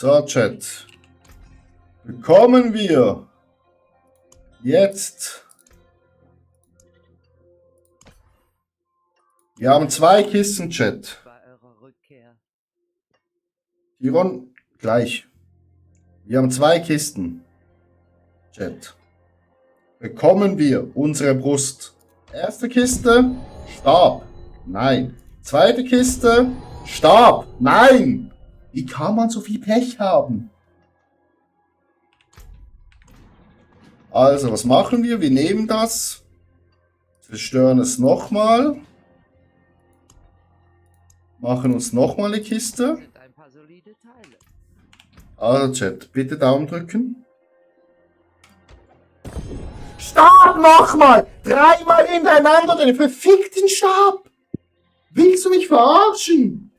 So, Chat. Bekommen wir jetzt... Wir haben 2 Kisten, Chat. Tiron, gleich. Wir haben 2 Kisten, Chat. Bekommen wir unsere Brust. Erste Kiste, Stab. Nein. Zweite Kiste, Stab. Nein. Wie kann man so viel Pech haben? Also, was machen wir? Wir nehmen das, zerstören es nochmal, machen uns nochmal eine Kiste. Also, Chat, bitte Daumen drücken. Stab nochmal! 3-mal hintereinander den verfickten Stab! Willst du mich verarschen?